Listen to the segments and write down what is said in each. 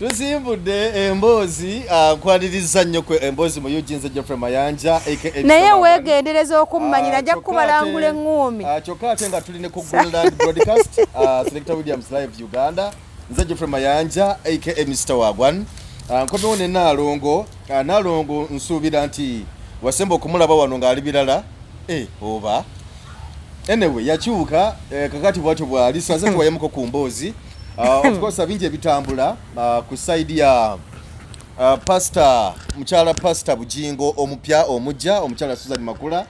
Tusimbudde emboozi. Nkwaniriza nnyo ku Emboozi mu UG. Nze Geoffrey Mayanja aka Naye Mr. Wagwan. weegendereza okummanyira, nja Kyokka kukubalangula eŋŋuumi. Kyokka ate nga tuli ne ku Greenland Broadcast, Selector Williams Live Uganda. Nze Geoffrey Mayanja aka Mr Wagwan. Nkomewo ne Naalongo. Naalongo nsuubira nti wasemba okumulaba wano ng'ali birala, oba anyway yakyuka, kakati bwatyo bwali. So aze tuwayemuko ku mboozi. Of course bingi ebitambula ku side ya pastor, mukyala Pastor Bujingo omupya omujja, omukyala Susan Makula,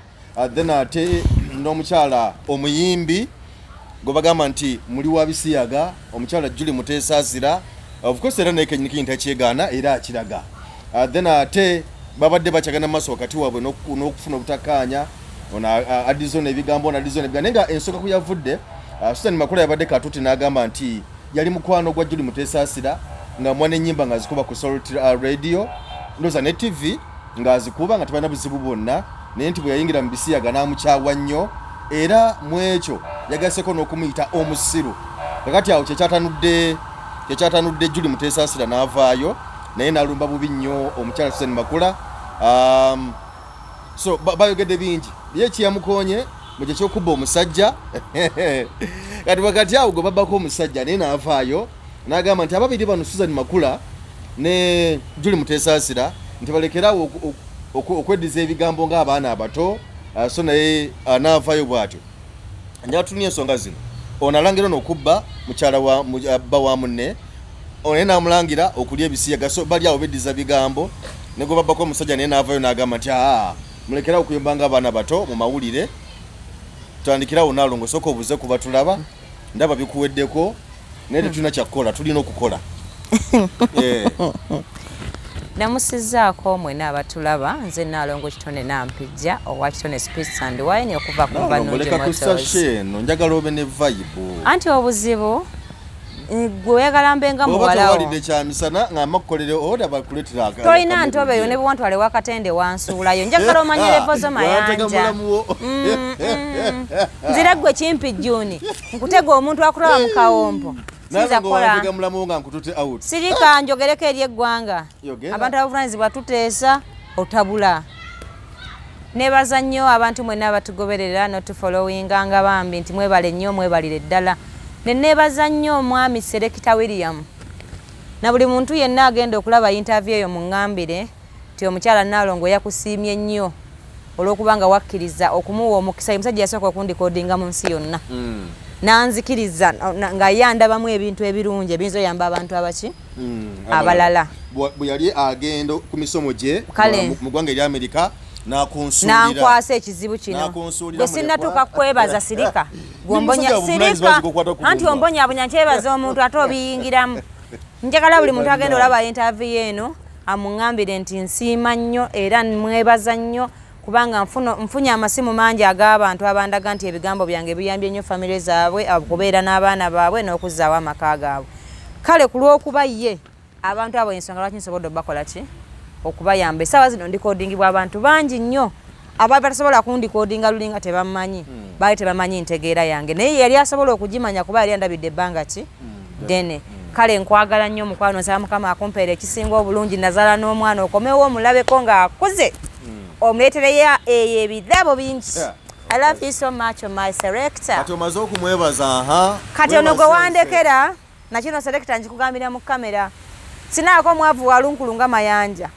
then ate n'omukyala omuyimbi gwe bagamba nti muli wa bisiyaga, omukyala Julie Muteesasira. Of course era naye kenyini takyegaana era akiraga. Then ate babadde bakyagana mu maaso wakati waabwe n'okufuna obutakkaanya. Ono adizona ebigambo, ono adizona ebigambo, naye nga ensonga ku yavudde, Susan Makula yabadde katuti n'agamba nti yali mukwano gwa Julie Muteesasira nga mwana ennyimba ng'azikuba ku Salt Radio, ndowooza ne TV ng'azikuba nga tebalina buzibu bwonna, naye nti bwe yayingira mu bisiyaga n'amukyawa nnyo, era mu ekyo yagaseko n'okumuyita omusiru. Kakati awo kyekyatanudde Julie Muteesasira n'avaayo naye n'alumba bubi nnyo omukyala Susan Makula. So bayogedde bingi ye kiyamukonye mu kye kyokubba omusajja. Kati wakati awo gwe babbako omusajja, naye n'avaayo n'agamba nti ababiri bano, Susan Makula ne Julie Muteesasira, nti balekerawo okweddiza ebigambo ng'abaana abato. So naye n'avaayo bw'atyo. Njala tutumye ensonga zino. Ono alangira ono okubba mukyala wa bba wa munne, ono naye n'amulangira okulya ebisiyaga. So bali awo beddiza bigambo, ne gwe babbako omusajja naye n'avaayo n'agamba nti aa, mulekerawo okuyomba ng'abaana bato mu mawulire. Tutandikirawo Naalongo, sooka obuze kuba tulaba ndaba bikuweddeko, naye tetulina kyakukola, tulina okukola. Namusizzaako mwena abatulaba. Nze Naalongo Kitone Nampijja owa Kitone Spirits and Wine okuva ku Naalongo, Nvanungi leka ku Motors. Sashe eno, njagala obe ne vibe. Anti obuzibu, gwe oyagala mbe nga Bw'oba muwalawo. tewalidde kyamisana nga makukolere oda bakuleetera Tolina akamere ntobe yo. olye. Ne bwewantwale wakatende wansuulayo. Njagala omanye level zo. Wantega Mayanja. mulamu wo. Nzira gwe kimpi juni nkutega omuntu akulaba mu kawompo. Siyinza Naalongo, kukola. wantega mulamu wo nga nkutute out. Sirika njogereko eri eggwanga. Yogera. Abantu abavunanyizibwa, tuteesa otabula. Nebaza nnyo abantu mwenna abatugoberera notufollowinga nga bambi nti mwebale nnyo, mwebalire ddala. Neneebaza nnyo omwami Selector William na buli muntu yenna agenda okulaba interview eyo, muŋŋambire nti omukyala Naalongo yakusiimye nnyo olw'okuba nga wakkiriza okumuwa omukisa. Ye musajja yasooka okundikodinga mu nsi yonna nanzikiriza nga ye andabamu ebintu ebirungi ebiyinza oyamba abantu abaki abalala. Bwe yali agenda ku misomo gye Kale. mu ggwanga erya Amerika n'akunsuulira. Nankwasa ekizibu kino. N'akunsuulira. Gwe sinnatuuka kwebaza, sirika. Ndi musajja obuvunaanyizibwa zikukwata ku Anti bumba. ombonyabonya, nkyebaza omuntu ate obiyingiramu. Njagala buli muntu agenda olaba interview eno amuŋŋambire nti nsiima nnyo era mwebaza nnyo, kubanga nfunye amasimu mangi ag'abantu abandaga nti ebigambo byange biyambye nnyo famire zaabwe okubeera n'abaana baabwe n'okuzzaawo amaka gaabwe. Kale ku lw'okuba ye abantu abo, ensonga lwaki nsobodde obakola ki, okubayamba. Essaawa zino ndikodingibwa abantu bangi nnyo abaali batasobola kundikodinga luli nga tebammanyi. Baali tebamanyi ntegeera yange, naye yali asobola okugimanya kuba yali andabidde ebbanga ki ddene. Kale nkwagala nnyo mukwano, nsaba Mukama akumpeera ekisinga obulungi. Nazaala n'omwana, okomewo omulabeko ng'akuze, omuleetereyo eyo ebirabo bingi. I love you so much, my selector. Kati omaze okumwebaza, aha. Kati ono gwe Weebaze. wandekera nakino, selector, nkikugambira mu kamera, sinaako mwavu walunkulu nga Mayanja.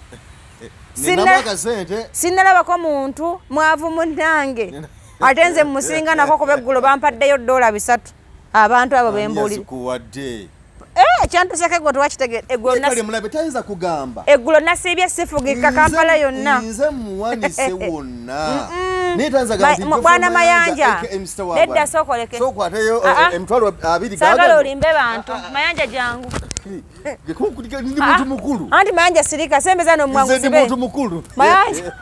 Ninamu akasente. Sinnalabako muntu mwavu munnange, ate nze musinga nako, kuba eggulo bampaddeyo $3 abantu abo bembuulira. Yazikuwadde? Ekyantuseko eggulo tewakitegeera. Eggulo Kale mulabe tayinza kugamba. Eggulo nasiibye sifugika Kampala yonna. Nze muwanise wonna, naye tayinza gamba nti Geoffrey Bwana Mayanja. Aka Mr. Wagwan. Nedda, sookoleke. Sookwatayo Ah, ah. 20,000. Saagala Gaagano. olimbe bantu. Mayanja, jangu. Ndi muntu mukulu. Anti Mayanja, sirika, sembeza nomwangu. Nze ndi Sibe muntu mukulu. Mayanja.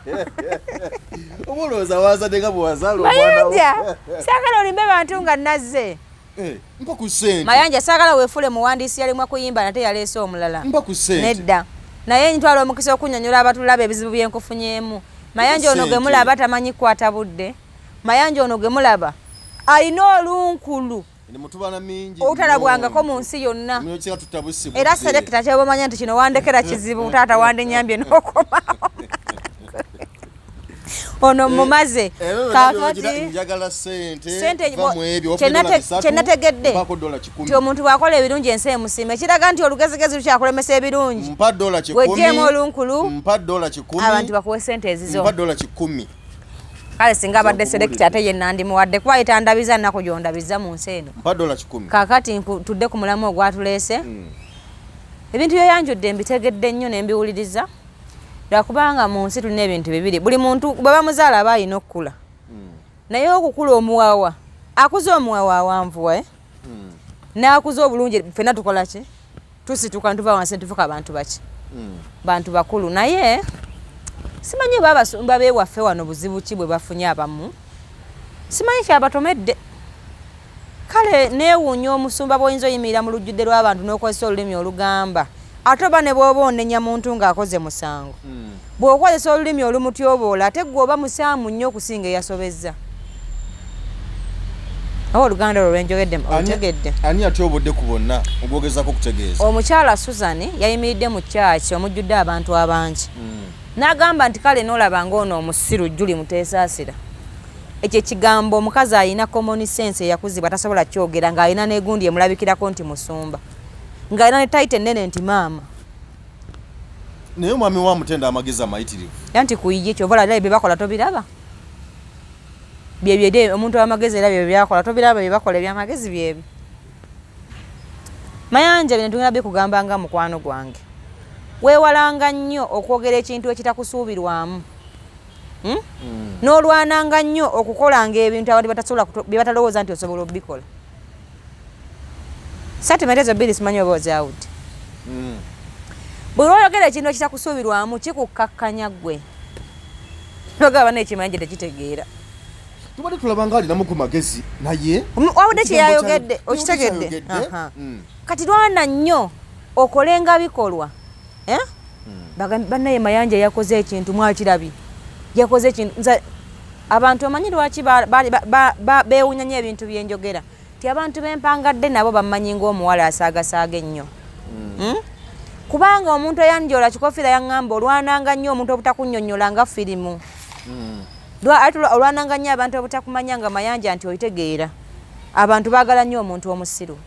Oba olowooza wazadde nga bwe wazaala omwana wo. Mayanja, saagala olimbe bantu nga nazze. Mpa ku ssente. Mayanja, saagala weefule muwandiisi yalemwa kuyimba nate yaleese omulala. Mpa ku ssente. Nedda, naye ntwala omukisa okunnyonnyola abatulaba ebizibu byenkufunyeemu. Mayanja ono gwe Ssente. mulaba tamanyi kukwata budde. Mayanja ono gwe mulaba alina olunkulu. Ndi mutubana mingi obutalabwangako mu nsi yonna. nnyo. Kiga tutabusibudde. Era selekita kyebamanya nti kino wandekera kizibu, taata wandinyambye n'okomawo ono mumaze. Ebyo byonna Kakati by'ogira, njagala sente. Sente va mu ebyo, ofa dola 300, kyenategedde mpaako $1. nti omuntu bw'akola ebirungi ensi emusiima, ekiraga nti olugezigezi lukyakulemesa ebirungi. Mpa $1. Weggyemu olunkulu. Mpa $1. Abantu bakuwe sente ezizo. Mpa $1. Kale singa abadde Nkubuulidde. selekita ate ye nandimuwadde, kuba yetandabiza nnaku gyondabiza mu nsi eno. Mpa $1. Kaakati tudde ku mulamu ogwatuleese. Ebintu byeyanjudde mbitegedde nnyo ne mbiwuliriza, lwakubanga mu nsi tulina ebintu bibiri. Buli muntu bwe bamuzaala aba alina okukula, naye okukula omuwawa akuze omuwawa awanvuwa, eh? N'akuza obulungi, ffenna tukola ki? Tusituka ntuva wansi netufuka abantu baki? Bantu bakulu. Naye simanyi oba abasumba beewaffe wano buzibu ki bwe bafunye abamu, simanyi kyabatomedde. Kale neewuunya omusumba bw'oyinza oyimirira mu lujjudde lw'abantu n'okozesa olulimi olugamba, ate oba ne bw'oba onenya muntu ng'akoze musango, bw'okozesa olulimi olumutyoboola, ate gwe oba musaamu nnyo okusinga eyasobezza. Oba oluganda olwo lwenjogedde olutegedde? Ani atyobodde ku bonna ogwogezako okutegeeza? Omukyala Susan yayimiridde mu kyaki omujjudde abantu abangi n'agamba nti kale n'olaba ng'ono omusiru Juli Muteesaasira. Ekyo ekigambo omukazi alina common sense eyakuzibwa tasobola kyogera, ng'alina n'egundi emulabikirako nti musumba, ng'alina ne title ennene nti maama. Naye omwami wa Mutenda amagezi amayitirivu. Era nti kuyiye kyova olaba bye bakola tobiraba, byebyo omuntu w'amagezi era byebyo byakola tobiraba, bye bakola ebyamagezi byebyo. Mayanja, bino tugenda bikugamba nga mukwano gwange, weewalanga nnyo okwogera ekintu ekitakusuubirwamu. N'olwananga nnyo okukolanga ebintu abantu batasobola bye batalowooza nti osobola obikola. Statement ezo bbiri simanyi oba ozaawudde. Bwe lwoyogera ekintu ekitakusuubirwamu kikukkakkanya ggwe nogaba n'ekimanyi tekitegeera. Tubadde tulaba nga alinamu ku magezi, naye Wabudde kyeyayogedde Ekigambo okitegedde? Kyayogedde. Aha. Kati lwana nnyo okolenga bikolwa, eh? Bannaye Mayanja yakoze ekintu, mwakirabye, yakoze ekintu. Nze abantu omanyi lwaki beewunya nnyo ebintu byenjogera? Ti abantu bempangadde nabo bammanyi ng'omuwala asaagasaaga ennyo. Kubanga omuntu eyanjola kikofiira yaŋŋamba olwananga nnyo omuntu obutakunnyonnyola nga firimu. Ate olwananga nnyo abantu obutakumanya nga Mayanja nti otegeera. Abantu baagala nnyo omuntu omusiru,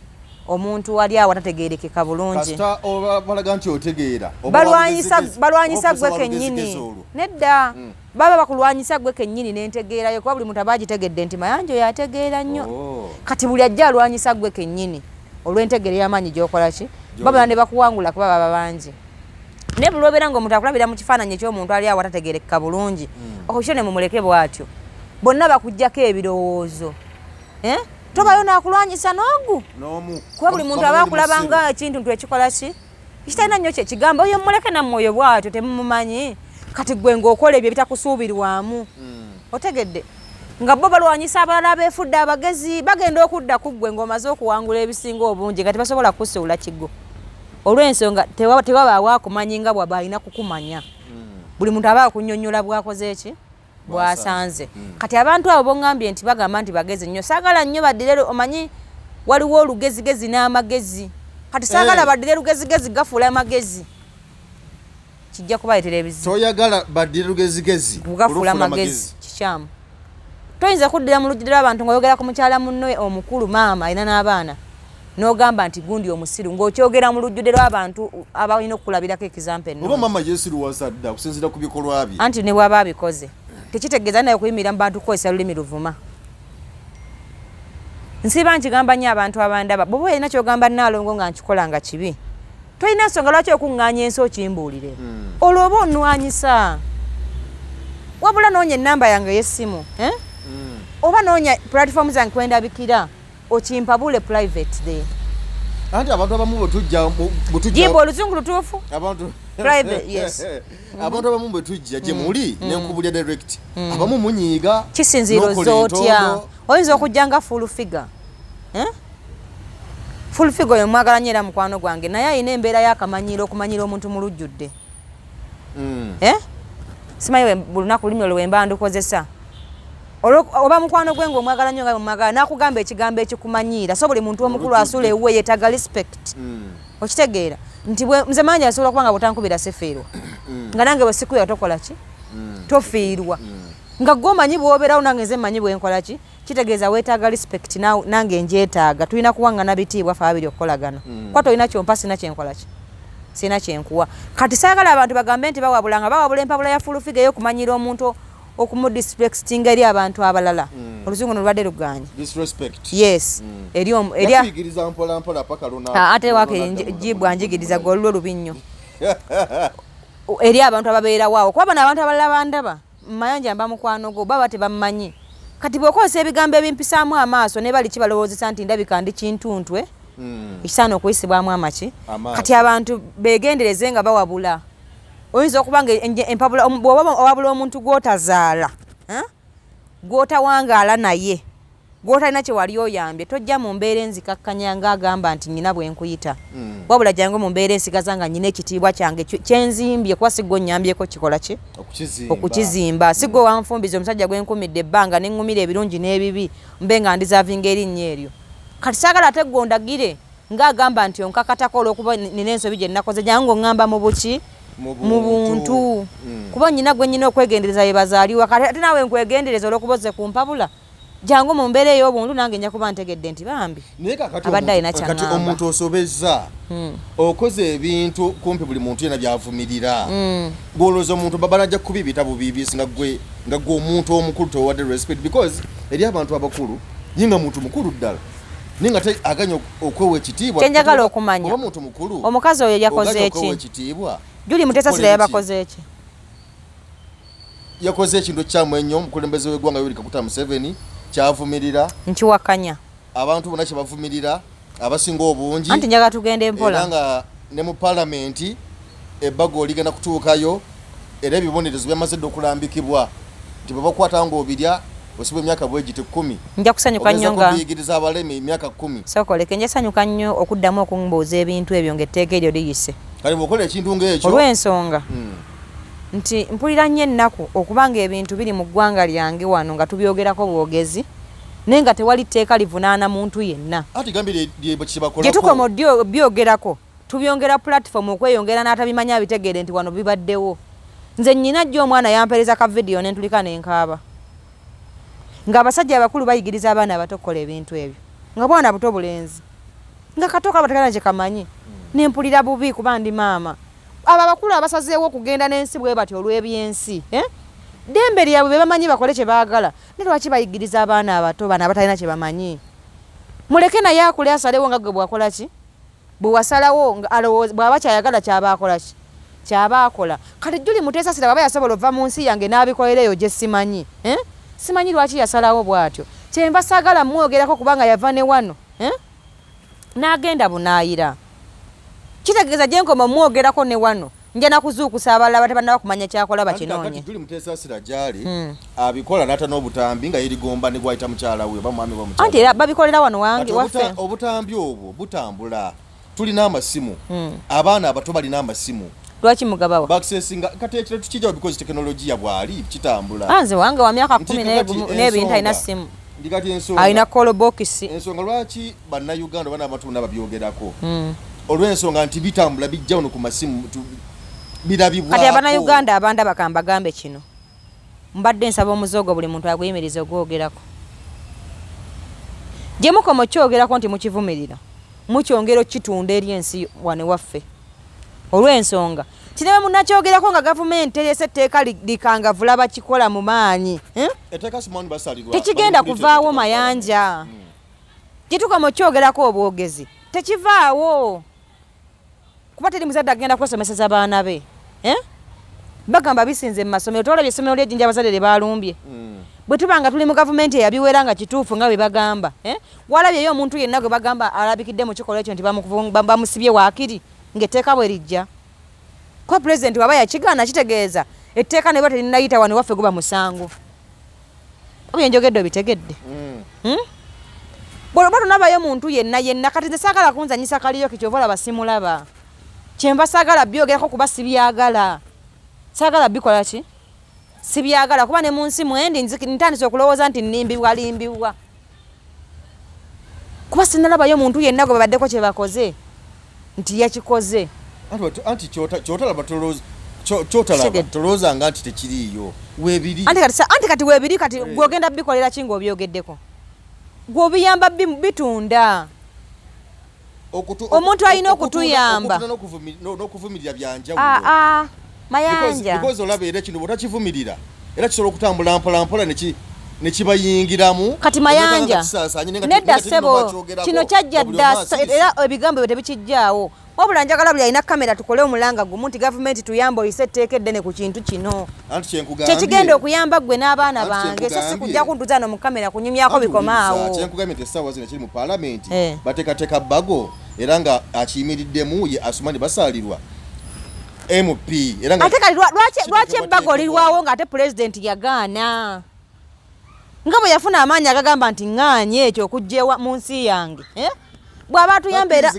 omuntu ali awo atategeerekeka bulungi. Kasita oba balaga nti otegeera, oba Balwanyisa walugezigezi, balwanyisa oba gwe ofuuse kennyini. walugezigezi olwo. Nedda, baba bakulwanyisa gwe kennyini n'entegeerayo, kuba buli muntu aba agitegedde nti Mayanja oyo ategeera nnyo. Oh. Kati buli ajja alwanyisa gwe kennyini olw'entegeera ey'amaanyi gy'okola ki, babala ne bakuwangula kuba baba bangi. Naye buli lwobeera ng'omuntu akulabira mu kifaananyi eky'omuntu ali awo atategeerekeka bulungi, okyo ne mumuleke bw'atyo, bonna bakugjako ebirowoozo. Eh? Tobayo n'akulwanyisa n'ogu N'omu. kuba buli muntu aba akulaba nga ekintu nti ekikola ki ekitalina nnyo kyekigambo, oyo mumuleke nammwe oyo bw'atyo temumumanyi. Kati gwe ng'okola ebyo ebitakusuubirwamu, otegedde nga bo balwanyisa abalala abeefudde abagezi, bagenda okudda ku ggwe ng'omaze okuwangula ebisinga obungi, nga tebasobola kukusuula kigo olw'ensonga tewabaawo akumanyi nga bwaba alina kukumanya. Buli muntu aba akunnyonnyola bw'akoze eki bw'asanze. Kati abantu abo boŋŋambye nti bagamba nti bagezi nnyo, saagala nnyo baddire. Omanyi waliwo olugezigezi n'amagezi. Kati saagala baddire lugezigezi gafuula amagezi, kijja kubaleetera ebizibu. Toyagala baddire lugezigezi gafuula olufuula amagezi kikyamu. Toyinza kuddira mu lujjudde lw'abantu ng'oyogera ku mukyala munno omukulu, maama alina n'abaana, n'ogamba nti gundi omusiru, ng'okyogera mu lujjudde lw'abantu abalina okukulabirako example Oba ennungi. maama yeesiruwaza dda okusinziira ku bikolwa bye. Anti ne bw'aba abikoze tekitegeeza naye okuyimirira mu bantu kukozesa lulimi luvuma. Nsiiba nkigamba nnyo abantu abandaba, bw'oba olina kyogamba Nnaalongo nga nkikola nga kibi, tolina nsonga lwaki okuŋŋaanya ensi okimbuulire. Olwo oba onnwanyisa. Wabula noonya ennamba yange ey'essimu, eh? Oba noonya platform zange kwendabikira, okimpabule privately. Anti abantu abamu bwetujja bwetujja Jibu oluzungu lutuufu. Abantu Private, yes. Abantu abamu bwe tujja gye muli nenkubulya direct, abamu munyiiga. Kisinziira n'okola ozza otya. entondo. Oyinza okujja nga full figure, eh? Full figure oyo mwagala nnyo era mukwano gwange, naye alina embeera y'akamanyiiro okumanyira omuntu mu lujjudde. Eh? Simanyi buli lunaku lulimi olwo wemba ndukozesa. Oba mukwano gwe ng'omwagala nnyo nga bwemwagala n'akugamba ekigambo ekikumanyiira. So buli muntu omukulu asula ewuwe yeetaaga respect. Okitegeera nti nze mangi asobola okuba nga bw'otankubira sifiirwa, nga nange bwe sikubira tokola ki, tofiirwa, nga gwe omanyi bw'obeerawo, nange nze mmanyi bwe nkola ki. Kitegeeza weetaaga respect, nange ngyetaaga. Tulina kuwaŋŋana bitiibwa ffe ababiri okukolagana, kuba tolina kyompa, sina kyenkola ki, sina kyenkuwa. Kati saagala abantu bagambe nti bawabula nga bawabula empabula ya full figure ey'okumanyira omuntu okumudisrespectinga eri abantu abalala. Oluzungu nolubadde luganye. Disrespect. Yes. Eri eri Yakuyigiriza mpola mpola paka luna. Ah, ate wake jibwa njigiriza gwe olulwo lubi nnyo eri abantu ababeerawo awo, kuba bano abantu abalala bandaba Mayanja mba mukwano gwo, baba tebammanyi. Kati bw'okozesa ebigambo ebimpisaamu amaaso ne bali kibalowoozesa nti ndabika ndi kintuntwe ekisaana okuyisibwamu amaki. Amaaso. Kati abantu beegendereze nga bawabula. Oyinza okuba nga empabula, bw'oba owabula omuntu gw'otazaala, eh? Gw'otawangaala naye, gw'otalina kye wali oyambye, tojja mu mbeera enzikakkanya ng'agamba nti nnyina bwe nkuyita. Wabula jangu mu mbeera ensigaza nga nnyina ekitiibwa kyange kyenzimbye, kuba si gwe onnyambyeko kikola ki? Okukizimba. Okukizimba. Si gwe wanfumbiza omusajja gwe nkumidde ebbanga ne ŋŋumira ebirungi n'ebibi, mbe nga ndizavinga erinnya eryo. Kati saagala ate gwe ondagire ng'agamba nti onkakatako olw'okuba nina ensobi gye nnakoze. Jangu ng'oŋŋamba mu buki? Mu Mu buntu. buntu. Kuba nnyina gwe nnyina okwegendereza ye bazaaliwa. Kati ate naawe nkwegendereza olw'okuba ozze ku mpabula. Jangu mu mbeera ey'obuntu, nange nja kuba ntegedde nti bambi Naye kakati abadde alina kati kyaŋŋamba. omuntu osobezza, okoze ebintu kumpi buli muntu yenna byavumirira, gwolowooza omuntu baba najja kubibita bubiibisi nga gwe omuntu omukulu towadde respect, because eri abantu abakulu ye nga muntu mukulu ddala, naye nga aganya okwewa ekitiibwa. Kye njagala okumanya, oba muntu mukulu omukazi oyo yakoze oganya okwewa ki? ekitiibwa. Juli Mutesasira Tukolere ki? yabakoze ki? Yakoze ekintu ekikyamu ennyo. Omukulembeze w'eggwanga Yoweri Kaguta Museveni kyavumirira. Nkiwakanya. Abantu bonna kyebavumirira abasinga obungi. Anti njagala tugende Era mpola. nga ne mu palamenti ebbago ligenda kutuukayo, era ebibonerezo byamaze dda okulambikibwa nti bwe bakwata ng'obirya osibwa emyaka bwegiti 10. Nja kusanyuka nnyo Ogeza nga kubiyigiriza abalemi emyaka 10. Sooka nja sanyuka nnyo okuddamu okumbuuza ebintu ebyo ng'etteeka eryo liyise. Kale bw'okola ekintu ng'ekyo Olw'ensonga nti mpulira nnyo ennaku okubanga ebintu biri mu ggwanga lyange wano nga tubyogerako bwogezi, naye nga tewali tteeka livunaana muntu yenna. Ati gambye Gye kyebakolako. Tukoma obyogerako, tubyongera platform okweyongera n'atabimanya abitegeere nti wano bibaddewo. Nze nnyina jjo omwana yampeereza ka vidiyo ne ntulika ne nkaaba ng'abasajja abakulu bayigiriza abaana abato okukola ebintu ebyo, nga bwana buto bulenzi nga kato kaba tekana kye kamanyi. Nempulira bubi kuba ndi maama. Abo abakulu abasazeewo okugenda n'ensi bwe batyo olw'ebyensi, eh? Ddembe lyabwe, be bamanyi, bakole kye baagala. Ne lwaki bayigiriza abaana abato bano abatalina kye bamanyi? Muleke naye akule asalewo nga gwe bwakola ki, bwe wasalawo nga alowooza bw'aba kyayagala kyaba akola ki, kyaba akola. Kati Juli Muteesasira bw'aba yasobola ova mu nsi yange n'abikolera eyo gye simanyi, eh? Simanyi lwaki yasalawo bw'atyo. Kyenva saagala mwogerako kubanga yava ne wano, eh? N'agenda bunaayira. Kitegeeza gye nkoma omwogerako ne wano nja nakuzuukusa abalala abatabannaba kumanya kyakola bakinoonye. Kati Juli Muteesasira gyali abikola n'ata n'obutambi nga yerigomba ne gwayita mukyala we oba mwami we mukyala Anti era babikolera wano wange Kati waffe. Obutambi obwo butambula, tulina amasimu, abaana abato balina amasimu. Lwaki mugabawa? Baccessinga. Kati ekiro tukijjawo because tekinologiya bwali kitambula. Ah, nze wange wa myaka Nti 10 kakati n'ebintu alina ensonga- simu. Ndi kati ensonga Alina call box. Ensonga lwaki bannayuganda oba n'abantu bonna babyogerako, olw'ensonga nti bitambula, bijja wano ku masimu, birabibwako. Kati abannayuganda abandaba, kambagambe kino. Mbadde nsaba omuze ogwo buli muntu aguyimiriza ogwogerako. Gye mukoma okyogerako nti mukivumirira, mukyongera okukitunda eri ensi wano waffe, olw'ensonga kinebe munakyogerako nga gavumenti ereese etteeka likangavula bakikola mu maanyi, eh? Etteeka simanyi basalirwa. Tekigenda bali kuvaawo. kuleeta Mayanja, gyetukoma okyogerako obwogezi tekivaawo, kuba teri muzadde agenda kwesomeseza baana be, eh? Bagamba bisinze mu masomero. Tolabye essomero ly'ejjinja abazadde lye balumbye? Bwe tuba nga tuli mu gavumenti eyabiwera nga kituufu nga bwe bagamba, eh? Walabyeyo omuntu yenna gwe bagamba alabikidde mu kikolwa ekyo nti bamusibye waakiri ng'etteeka bwe lijja? Kuba pulezidenti waba yakigaana, kitegeeza etteeka ne ba terinayita wano waffe guba musango. Oba byenjogedde obitegedde? Bw'oba tonabayo muntu yenna yenna. Kati nze saagala kunzanyisa kaliyoki, kyova olaba simulaba. Kyenva saagala byogerako kuba sibyagala, saagala bikola ki. Sibyagala kuba ne mu nsi mwendi ntandise okulowooza nti nnimbibwa limbibwa. Kuba sinnalabayo muntu yenna gwe babaddeko kye bakoze nti yakikoze. Anti kyotalaba kyotalaba tolowooza nga nti tekiriiyo, weebiri. Anti kati weebiri kati eh. Gw'ogenda bikolera ki ng'obyogeddeko? Gw'obiyamba bitunda. Omuntu alina okutuyamba. N'okuvumirira byanjawulo. Ah, ah, Mayanja. Because olaba era kino bw'otakivumirira era kisobola okutambula mpola mpola nekibayingiramu. Kati Mayanja, nedda ssebo, kino kyajja dda era ebigambo byo tebikijjaawo. Wabula njagala buli alina kamera tukole omulanga gumu nti gavumenti tuyambe oyise etteeka eddene ku kintu kino kyekigenda okuyamba ggwe n'abaana bange, so si kujja kuntuza no mu kamera kunyumyako bikomaawo. Kyenkugambye nti essaawa zino kiri mu paalamenti eh. Bateekateeka bbago era nga akiyimiriddemu ye Asumani Basaalirwa MP era ate kati lwaki ebbago lirwawo ng'ate pulezidenti yagaana nga bwe yafuna amaanyi agagamba nti ŋŋaanye ekyo okujja mu nsi yange eh? Bw'aba atuyamba era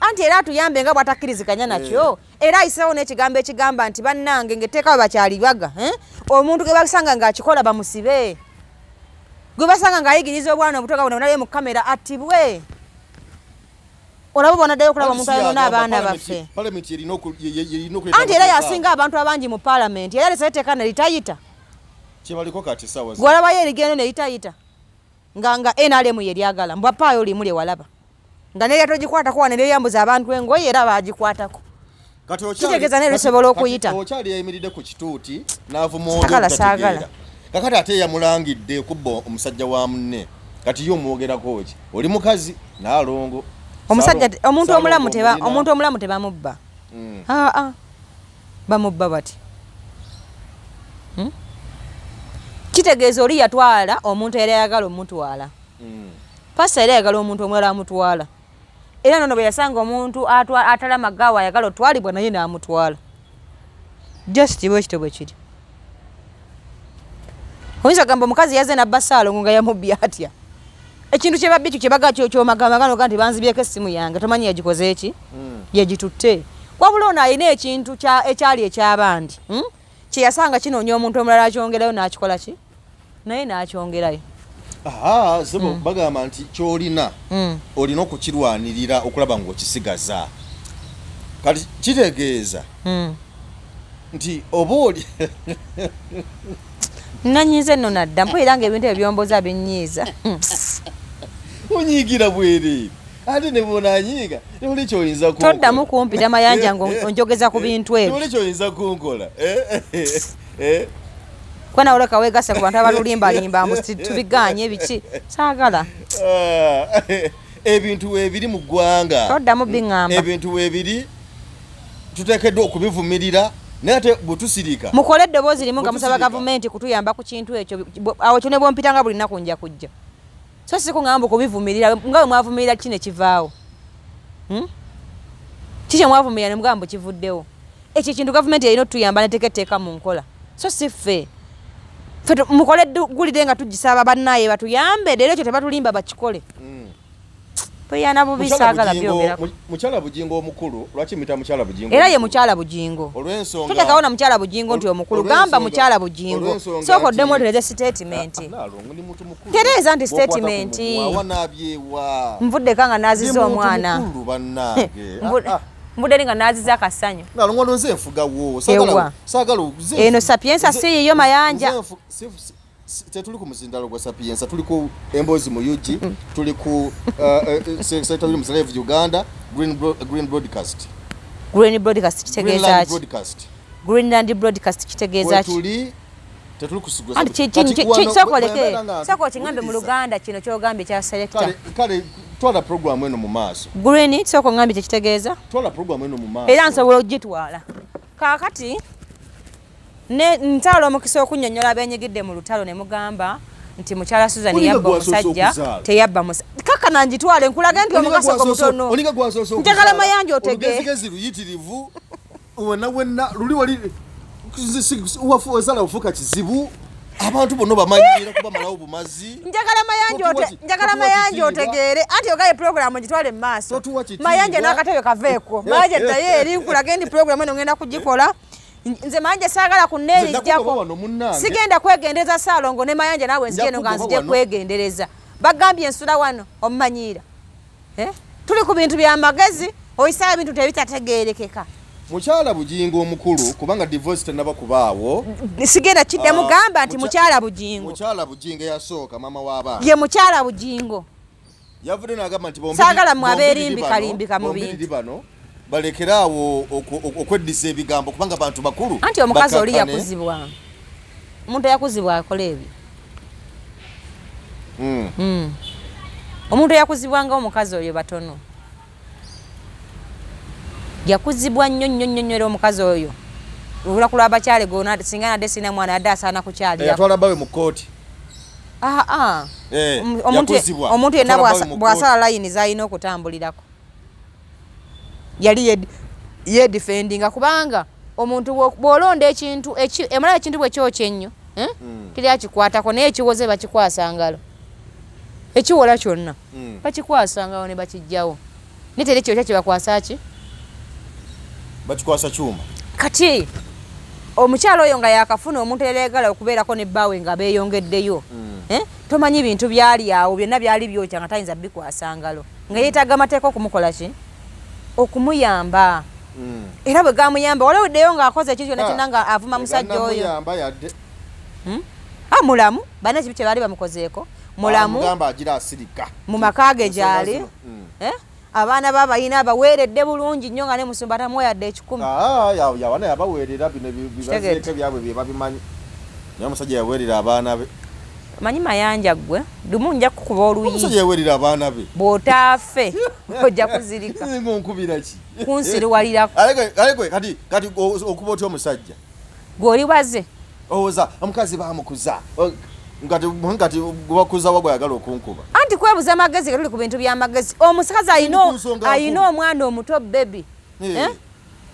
anti era atuyambe nga bw'atakkiriziganya nakyo eh. Era ayiseewo n'ekigambo ekigamba nti bannange ng'etteeka bwe bakyalibaga eh? Omuntu gwe basanga ng'akikola bamusibe, gwe basanga ng'ayigiriza obwana obuto nga buno mu kamera attibwe. Olaba bonaddayo okulaba omuntu ayonona abaana baffe. Anti era yasinga abantu abangi mu paalamenti, era lesayo etteeka ne litayita. Gwalabayo erigendo ne litayita nga NRM yeryagala mbwapaayo limu lye walaba nga nerya togikwatako wane neyambuza abantu engoye era bagikwatako, kitegeeza naye lusobola okuyita. Okyali yayimiridde ku kituuti n'avuma. Saagala. Kakati ate yamulangidde okubba omusajja wa munne, kati ye omwogerako ki? Oli mukazi Naalongo. Omusajja omuntu omulamu teba omuntu omulamu tebamubba. Aa ah, ah. Bamubba bati? Kitegeeza oli yatwala omuntu eyali ayagala omutwala. Pasita yali ayagala omuntu omulala amutwala, era nono bwe yasanga omuntu atalama gaawa ayagala otwalibwa naye n'amutwala. Just bwekityo bwe kiri. Oyinza kugamba omukazi yazze nabba Ssaalongo nga yamubbye atya? Ekintu kye babbye ekyo kyebaga kyomagamba nti banzibyeko essimu yange, tomanyi yagikoze eki yagitutte. Wabula ono alina ekintu ekyali ekyabandi, Kyeyasanga kinoonya omuntu omulala akyongerayo n'akikola ki naye n'akyongerayo. Sebo, bagamba nti kyolina olina okukirwanirira okulaba ng'okisigaza. Kati kitegeeza nti oba oli Nanyiize nno nadda mpulira nga ebintu ebyo byomboza binyiiza. Onyiigira bwereere, ate ne bwonanyiiga tewali kyoyinza kunkola. Toddamu kumpita Mayanja ng'onjogeza ku bintu ebyo. Tewali kyoyinza kunkola. Eh, eh, eh. Kuba nawe oleka weegasse ku bantu abalulimbalimba mbu tubiganye biki, saagala. Ah, ebintu weebiri mu ggwanga. Toddamu biŋŋamba. Ebintu weebiri tuteekeddwa okubivumirira, naye ate bwe tusirika Mukole eddoboozi limu nga musaba gavumenti kutuyamba ku kintu ekyo. Awo kyo ne bwompita nga buli nnaku nja kujja, so si kuŋŋamba okubivumirira nga bwe mwavumirira ki ne kivaawo. Ki kye mwavumirira ne mugamba mbu kivuddewo? Ekyo ekintu gavumenti erina otuyamba neteeka etteeka mu nkola, so si ffe. Ffe mukole ggulire nga tugisaba bannaaye batuyambe leero ekyo tebatulimba bakikole. Peyana bubi, saagala byogerako. Mukyala Bugingo omukulu, lwaki muyita mukyala Bugingo? Era ye mukyala Bugingo. Olw'ensonga Totekawo na mukyala Bugingo nti omukulu, gamba mukyala Bugingo. Sooka oddemu otereze statement. Ah, Tereeza nti statement. Nvuddeka nga naaziza omwana. Nvudde eri nga naaziza akasanyu. Nalongo nze nfugawo. Saagala eno sapiensa si yiyo Mayanja. Tetuli ku muzindalo gwa Sapiensa, tuli ku Emboozi mu UG, tuli ku Selector Williams Live Uganda, Green Broadcast. Green Broadcast kitegeeza ki? Greenland Broadcast kitegeeza ki? Tuli tetuli kusigwa. Sooka oleke, sooka okiŋŋambe mu Luganda kino ky'ogambye kya selector. Kale twala program eno mu maaso. Green, sooka oŋŋambye kye kitegeeza. Twala program eno mu maaso. Era nsobola okugitwala. Kaakati ne ntwala omukisa okunnyonnyola abenyigidde mu lutalo ne mugamba nti mukyala Susan yabba omusajja, teyabba musajja. Kakana ngitwale nkulage nti omugaso gwo mutono. Njagala Mayanja otegeere. Olugezigezi luyitirivu wena wena luli wali wazala ofuuka kizibu, abantu bonna bamanyira kubamalawo bumazi. Njagala Mayanja otegeere anti ogaye puroguramu ngitwale mu maaso. Mayanja n'akatebe kaveeko. Mayanja ddayo eri nkulage nti puroguramu eno ngenda kugikola. Nze Mayanja saagala Nze kunneerijjako. nakugoba wano munnange. Sigenda kwegendereza Saalongo ne Mayanja naawe nzije eno nga Nja kugoba nzije wano. kwegendereza. Bagambye ensula wano omumanyiira. Eh? Tuli ku bintu bya magezi, oyisayo ebintu tebitategeerekeka. Mukyala Bugingo omukulu, kubanga divorce tennaba kubaawo. Sigenda kiddamu. Ah, Gamba nti mukyala Bugingo. Mukyala Bugingo eyasooka, maama w'abaana. Ye mukyala Bugingo. Yavudde n'agamba nti Saagala mmwe bombiriri abeerimbikalimbika bano, mu bombiriri bintu. bano balekere awo okweddisa ebigambo kubanga bantu bakulu. Anti omukazi oli Bakakkane. yakuzibwa. Omuntu eyakuzibwa akola ebyo. Omuntu eyakuzibwa nga omukazi oyo batono. Yakuzibwa nnyo nnyo nnyo nnyo, era omukazi oyo olunaku lw'abakyala gona singa nadde sirina mwana yadde asaana kukyalirako. Yatwala bawe mu kkooti. Ah, ah. Eh, Omuntu yakuzibwa. yenna Yatwala bawe mu kkooti. bw'asala layini z'alina okutambulirako, yali yedifendinga kubanga omuntu bw'olonda ekintu emala ekintu bwe kyokya ennyo, eh? Teri akikwatako, naye ekiwoze bakikwasa ngalo, ekiwola kyonna bakikwasa ngalo ne bakijjawo, naye teri kyokya kyebakwasa ki? Bakikwasa kyuma. Kati omukyalo oyo nga yakafuna omuntu eyagala okubeerako ne bbaawe nga beeyongeddeyo, eh? Tomanyi bintu byali awo byonna byali byokya nga tayinza bikwasa ngalo, nga yeetaaga amateeka okumukola ki? Okumuyamba. Era bwe gamuyamba, waloweddeyo ng'akoze ekintu kyonna kyonna nga avuma musajja oyo. Teganamuyamba yadde. Ah, mulamu, balina ekibi kye baali bamukozeeko? Mulamu. Amugamba agira asirika. Mu maka ge Ensonga gyali. zino. Eh? Abaana babayina abaweeredde bulungi nnyo nga ne musumba tamuwa yadde 100. Ah, yawana yabaweerera bino Kitegedde. bibazeeko byabwe bye babimanyi, naye omusajja yaweerera abaana be. Manyi Mayanja, ggwe lumu nja kukuba oluyi. Omusajja yaweerera abaana be. Bw'otaafe ojja kuzirika. Nze ng'onkubira ki? Kunsiriwalirako. Ale kati okuba otya omusajja? Gwe oli baze. Owooza omukazi bamukuza. Ngati gwebakuza wa gwayagala okunkuba? Anti kwebuza magezi, ge tuli ku bintu by'amagezi. Omukazi alina Ku nsonga alina nkulu. omwana omuto, baby. Eh. Eh?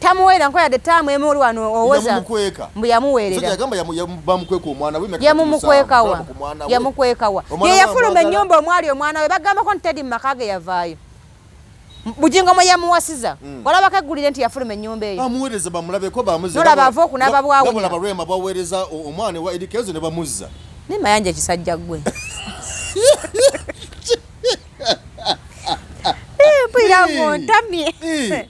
Tamuweera nko yadde taamu emu, oli wano owoza Yamukweka. mbu yamuweerera. Omusajja yagamba bamukweka omwana we emyaka Yamumukwekawa? 37, ku mwana we. Yamukwekawa? Omwana Ye we yafuluma amwagala. ennyumba omwali omwana we. Bagambako nti Teddy mu maka ge yavaayo, Bugingo mwe yamuwasiza. Walabako eggulire nti yafuluma ennyumba eyo? Amuweereza bamulabeko, bamuze. Nolaba ava okunaaba bwawunya. Gabulaba Rwema baweereza omwana wa Eddy Kenzo ne bamuzza. Naye Mayanja ekisajja ggwe. Eh, mpulira ng'ontamye. Eh,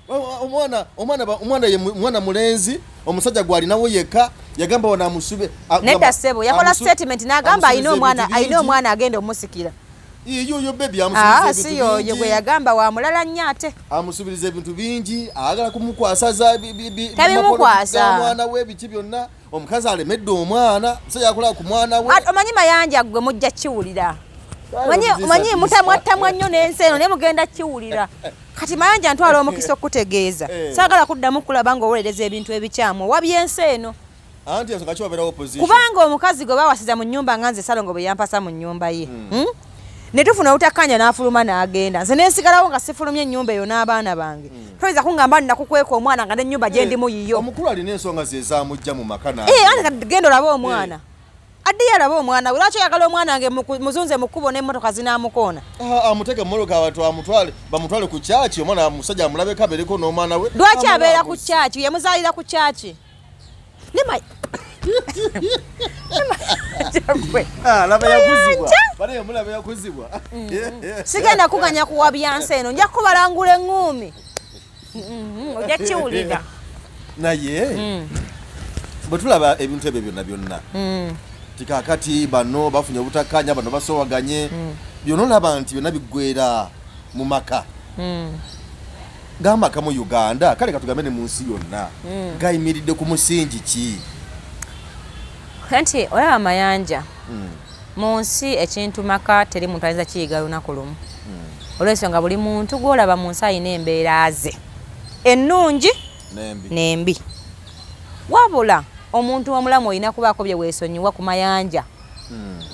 omwana ye mwana mulenzi, omusajja gwalinawo yekka, yagamba wano amusube Nedda ssebo, yakola statement n'agamba alina omwana, alina omwana agenda omusikira. Yoyo baby Ah, amusuubiza si ebintu yoyo bingi. gwe yagamba wa mulala nnyo ate. Amusuubiriza ebintu bingi, ayagala kumukwasa za Tabimukwasa. ga mwana we biki byonna. Omukazi alemedde omwana, omusajja akola ku mwana we. Omanyi Mayanja gwe mujja kiwulira. Omanyi Omanyi mutamwattamwa nnyo n'ensi eno, naye mugenda kiwulira. Kati Mayanja, ntwala omukisa okukutegeeza. Eh. Saagala kuddamu kulaba ng'owolereza ebintu ebikyamu owa byensi eno. Anti ensonga kiwabeerawo opposition. Kubanga omukazi gwe bawasiza mu nnyumba nga nze Salongo bwe yampasa mu nnyumba ye, Ne tufuna obutakkanya n'afuluma n'agenda, nze nensigalawo nga sifulumye ennyumba eyo n'abaana bange. Toyinza kuŋŋamba nnakukweka omwana nga n'ennyumba gye ndimu yiyo. Omukulu alina ensonga ze ezamujja mu maka na Eh, anti kati genda olabe omwana, addeyo alabe omwana we. Lwaki oyagala omwana wange muzunze mu kkubo n'emmotoka zinaamukoona? Ah, amuteke mmotoka abantu amutwale, bamutwale ku kyaki, omwana omusajja amulabeko, abeereko n'omwana we. Lwaki Amala abeera ku kyaki? Yamuzaalira ku kyaki? Gwe. Ah, laba yakuzibwa. Mayanja! Bale mulaba yakuzibwa. Sigenda kuganya kuwa byansi eno, nja kubalangula eŋŋuumi. Ojja kiwulira. Naye bwe tulaba ebintu ebyo byonna byonna, tikakati bano bafunye obutakkaanya, bano basowaganye, byonna olaba nti byonna biggwera mu maka. G'amaka mu Uganda, kale katugambe ne mu nsi yonna, gayimiridde ku musingi ki? Nti olaba Mayanja, mu nsi ekintu maka teri muntu ayinza kiyiga lunaku lumu, olw'ensonga buli muntu gw'olaba mu nsi alina embeera ze ennungi Nembi. Nembi. Wabula omuntu omulamu olina kubaako bye weesonyiwa ku Mayanja,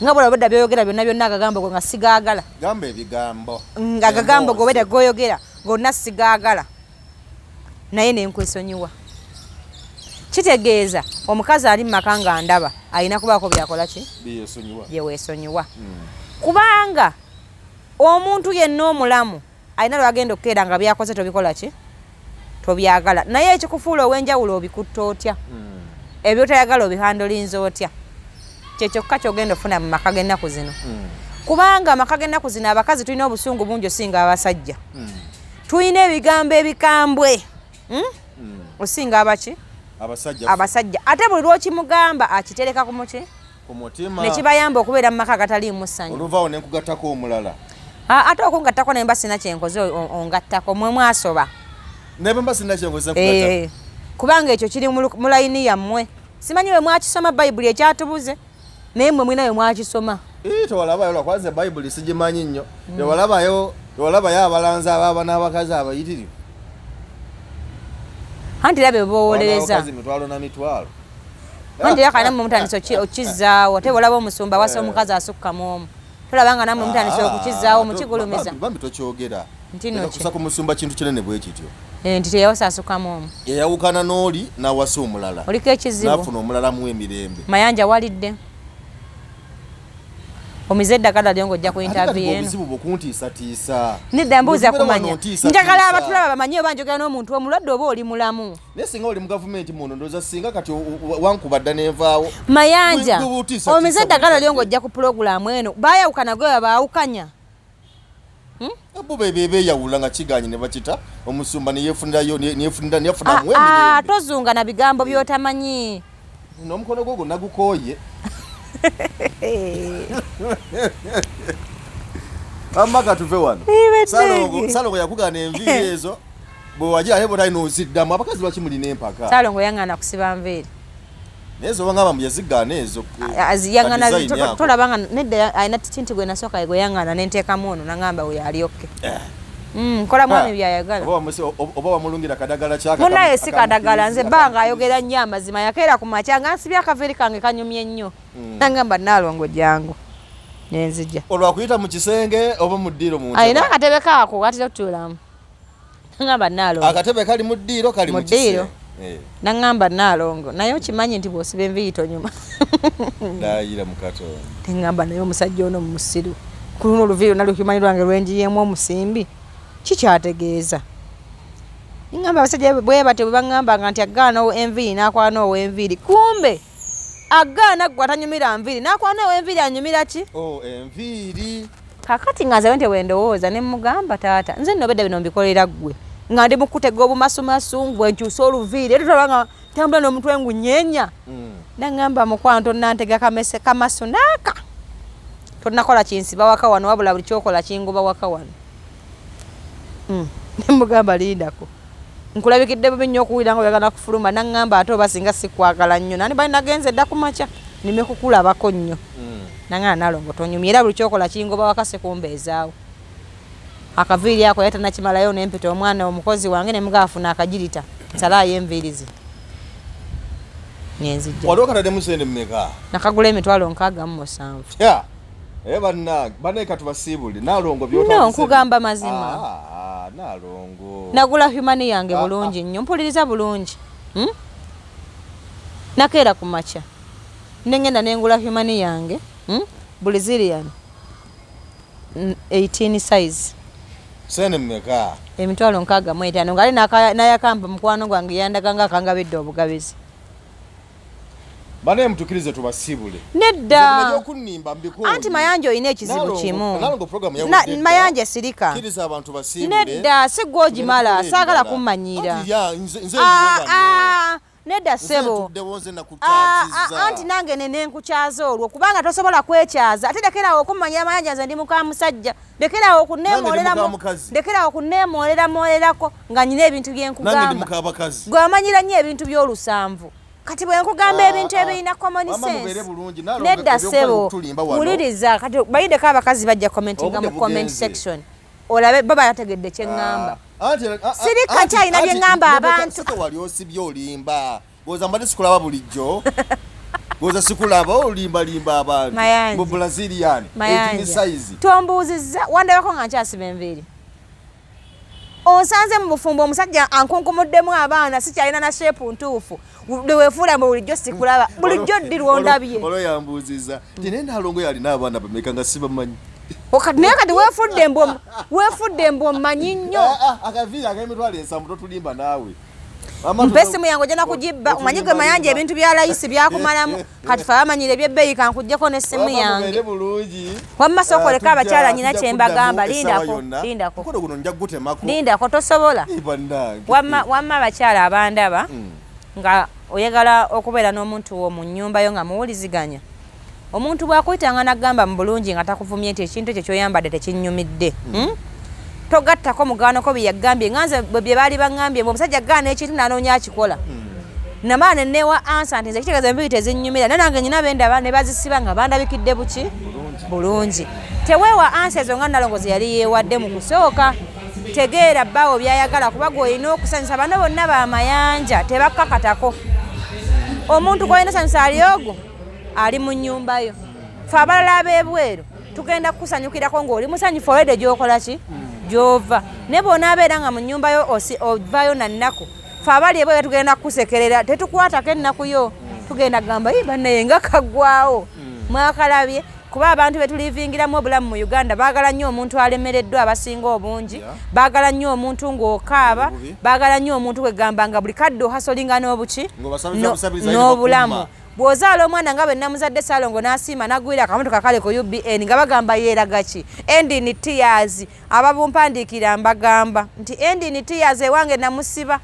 nga bwolaba obedda byoyogera byonna byonna agagambo go nga sigaagala. Gamba ebigambo. Nga agagambo go obedda goyogera gonna sigaagala, naye nenkwesonyiwa. Kitegeeza omukazi ali mu maka nga ndaba alina kubaako byakola ki? Byesonyiwa. Byeweesonyiwa, kubanga omuntu yenna omulamu alina lwagenda okukeera nga byakoze tobikola ki? Tobyagala, naye ekikufuula ow'enjawulo obikutta otya? Ebyotayagala obihandolinza otya? Kyekyokka kyogenda ofuna mu maka g'ennaku zino. Kubanga amaka g'ennaku zino abakazi tulina obusungu bungi osinga abasajja. Tulina ebigambo ebikambwe. Osinga abaki? Abasajja. Abasajja. Ate buli lw'okimugamba akitereka ku muki? Ku mutima. Ne kibayamba okubeera mu maka agataliimu ssanyu. Oluvaawo ne nkugattako omulala. Ate okungattako ne mba sina kyenkoze ongattako mwe mwasoba. Ne bwe mba sina kyenkoze nkugattako. Kubanga ekyo kiri mu layini yammwe. Simanyi bwe mwakisoma Bayibuli ekyatubuze, naye mmwe mulina bwe mwakisoma. Tewalabayo lwa kwanza Bayibuli sigimanyi nnyo. Tewalabayo abalanzi abaaba n'abakazi abayitirivu. Anti era be bowolereza. Abakazi mitwalo na mitwalo. Anti era kale nammwe mutandise okizzaawo. Ate bw'olaba omusumba awasa omukazi asukka mu omu. Tolaba nga nammwe mutandise okukizaawo mukigulumiza. Bambi tokyogera. Nti no ki? Kusa ku musumba kintu kinene bwe kityo. Nti teyawasa asukka mu omu. Yayawukana n'oli n'awasa omulala. Oliko ekizibu. N'afuna omulala mu emirembe. Mayanja walidde. Omize eddagala lyo ng'ojja ku interview eno. Obuzibu bw'okuntiisatiisa. Nedda mbuuza kumanya. Njagala abatulaba bamanye oba njogera n'omuntu omulwadde oba oli mulamu. Naye singa oli mu gavumenti muno ndowooza singa kati wankuba dda n'envaawo. Mayanja, omize eddagala lyo ng'ojja ku pulogulaamu eno. Baayawukana gwe baawukanya. Bo be beeyawula nga kigaanyi ne bakita omusumba ne yeefunirayo, ne yeefunira, ne yeefunamu emirembe. Tozunga na bigambo by'otamanyi. N'omukono gwo gwonna gukooye. Amma tuve wano. Salongo yakugaana enviiri ezo. Bwe wagira ate bw'otalina oziddamu. Abakazi lwaki mulina empaka? Salongo yaŋŋaana kusiba nviiri. Naye zo bangamba mbu yazigaana ezo. Yaŋŋaana tolaba nga nedda alina kinti gwe nasooka gwe yaŋŋaana ne nteekamu ono n'aŋŋamba oyo ali okke. Nkola mwami by'ayagala. Oba wamulungira kadagala kyaka. Munnaye si kadagala nze bbanga ayogera nnyo amazima. Yakeera ku makya nga nsibye akaviiri kange kanyumye nnyo. N'aŋŋamba Nnaalongo jangu. Ne nzija. Olwakuyita mu kisenge oba mu ddiiro mu ntebe? Alina akatebe kaako atera okutuulamu. N'aŋŋamba Nnaalongo. Akatebe kali mu ddiiro kali mu kisenge. N'aŋŋamba Nnaalongo naye okimanyi nti bw'osiba enviiri tonyuma. Ndayira mu Katonda. N'aŋŋamba naye omusajja ono musiru. Ku luno oluviiri lwonna lukimanyi lwange lwe ngiyeemu omusimbi. Kikyategeeza. N'aŋŋamba abasajja bwe batyo bwe baŋŋambanga nti agaana enviiri n'akwana ow'enviiri. Kumbe agaana ggwe atanyumira nviiri n'akwana ow'enviiri anyumira ki? Oh, enviiri. Kaakati nga nze bwe ndowooza ne mmugamba taata nze nno obedda bino mbikolera ggwe. Nga ndi mu kutega obumasumasu bwe nkyusa oluviiri era tolaba nga ntambula n'omutwe ngunyeenya. N'aŋŋamba mukwano tonnantega kamese kamasu n'aka. Tonnakola kinsiba waka wano wabula buli ky'okola kingoba waka wano. Ne mmugamba lindako. Nkulabikidde bubi nnyo okuwulira nga oyagala kufuluma n'aŋŋamba ate oba singa sikwagala nnyo nani bali nagenze dda ku makya nneme kukulabako nnyo. N'aŋŋamba Nnaalongo tonyumya era buli ky'okola kingoba waka sikumbeezaawo. Akaviiri ako yali tannakimalayo ne mpita omwana omukozi wange ne mugamba funa akagirita nsalaayo enviiri ze. Ne nzijja. Wali okataddemu ssente mmeka? Nakagula 667,000. Ya. Bannange, bannaye katubasiibule. Nnaalongo by'otandise. No, nkugamba mazima. Nnaalongo. Nagula human yange bulungi nnyo. Mpuliriza bulungi. Nakeera ku makya. Ne ngenda ne ngula human yange. Brazilian. 18 size. Ssente mmeka? 65,000. Ng'ali n'ayakamba mukwano gwange yandaga ng'akangabidde obugabizi. Banaye mutukirize tubasiibule. Nedda. Okunnimba mbikooye. Anti Mayanja olina ekizibu kimu. Nnaalongo program yawedde dda. Mayanja sirika. Kkiriza abantu basiibule. Nedda, si ggwe ogimala, saagala kummanyiira. Anti ya, nze nze nze Nedda ssebo. Ntuddewo nze nakukyazizza. Anti nange ne nkukyaza olwo kubanga tosobola kwekyaza. Ate lekeraawo okummanyira Mayanja nze ndi muka musajja. Lekeraawo okunneemooleramwolerako nga nnina ebintu bye nkugamba. Nange ndi muka bakazi. Gwe wamanyira nnyo ebintu by'olusanvu. Kati bwe nkugamba ebintu ebirina common sense. Nedda ssebo, wuliriza kati bayiddeko abakazi bajja commentinga mu comment section. Olabe bo bategedde kye ŋŋamba. Sirika nkyalina bye ŋŋamba abantu. Wali osibye olimba. Goza mbadde sikulaba bulijjo. Goza sikulaba olimbalimba abantu. Mu Brazilian, 18 size. Tombuuzizza wandabako nga nkyasiba enviiri. Onsanze mu bufumbo omusajja ankunkumuddemu abaana sikyalina na shape ntuufu. Weefuula mbu bulijjo sikulaba. Bulijjo ddi lw'ondabye? Olwo yambuuzizza. Nti naye Nnaalongo yalina abaana bameka nga sibamanyi. Naye kati weefudde mbu ommanyi nnyo. Akaviiri ak'emitwalo 7 totulimba naawe. Mpa essimu yange ojja nakugibba. Omanyi gwe Mayanja ebintu bya layisi byakumalamu. Kati fe abamanyire ebyebbeeyi kankuggyeko n'essimu yange. Wamma sooka oleke abakyala nyina kye mbagamba. Lindako, lindako. Lindako tosobola. Wamma abakyala abandaba nga oyagala okubeera n'omuntu wo mu nnyumba yo nga muwuliziganya. Omuntu bw'akuyitanga n'agamba mu bulungi nga takuvumye nti ekintu ekyo ky'oyambadde tekinnyumidde. Togattako mugaanoko bye yagambye nga nze bwe bye baali baŋŋambye mbu omusajja agaana ekintu n'anoonya akikola. Namala ne neewa ansa nti nze kitegeeza enviiri tezinnyumira naye nange nyina be ndaba ne bazisiba nga bandabikidde buki bulungi. Teweewa ansa ezo nga Nalongo ze yali yeewadde mu kusooka. Tegeera bbaawo by'ayagala kuba gw'olina okusanyusa bano bonna ba Mayanja tebakkakatako. Omuntu gw'olina osanyusa ali ogwo ali mu nnyumba yo. Ffe abalala ab'ebweru tugenda kukusanyukirako ng'oli musanyufu olwedde gy'okola ki gy'ova. Naye bw'onaabeera nga mu nnyumba yo ovaayo na nnaku, ffe abali ebweru tugenda kukusekerera tetukwatako ennaku yo. Tugenda kugamba yi bannaye nga kaggwawo mwakalabye. Kuba abantu be tulivingiramu obulamu mu Uganda baagala nnyo omuntu alemereddwa abasinga obungi, baagala nnyo omuntu ng'okaaba, baagala nnyo omuntu kwegamba nga buli kadde ohasolinga n'obuki n'obulamu. Bw'ozaala omwana nga bwe namuzadde Ssalongo n'asiima n'agwira akamotoka kale ku UBN nga bagamba yeeraga ki? End in tears. Ababumpandiikira mbagamba nti end in tears ewange namusiba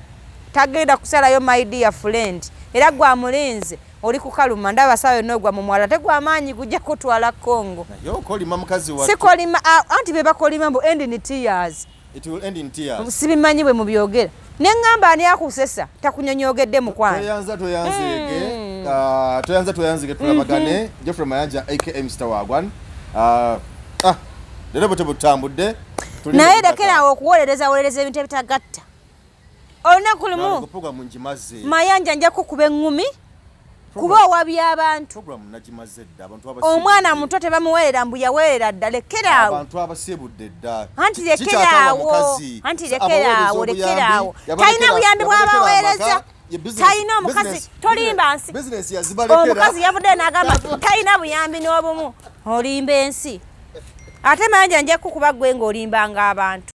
tagenda kusalayo my dear friend era gwe amulinze oli kukaluma ndaba sawa yonna ogwa mu mwala ate gwa maanyi gujja kutwala Congo. Naye okolima mukazi wattu. Sikolima anti be bakolima mbu end in tears. It will end in tears. Sibimanyi bwe mubyogera. Ne ŋŋamba ani akusesa takunyonyoogedde mukwano. Tweyanza tweyanzeege. Tweyanza tweyanzeege tulabagane. Geoffrey Mayanja aka Mr Wagwan. Leero bwe tebutambudde. Naye lekeraawo okuwolereza wolereza ebintu ebitagatta. Olunaku lumu Mayanja nja kukuba eŋŋumi kuba owabya abantu. Omwana muto tebamuweerera mbu yaweerera dda lekeraawo. Anti lekeraawo, anti lekeraawo, lekeraawo. Talina buyambi bw'abaweereza. Talina omukazi, tolimba nsi. Omukazi yavuddeyo n'agamba talina buyambi n'obumu. Olimba ensi. Ate Mayanja nja kukuba ggwe ng'olimbanga abantu.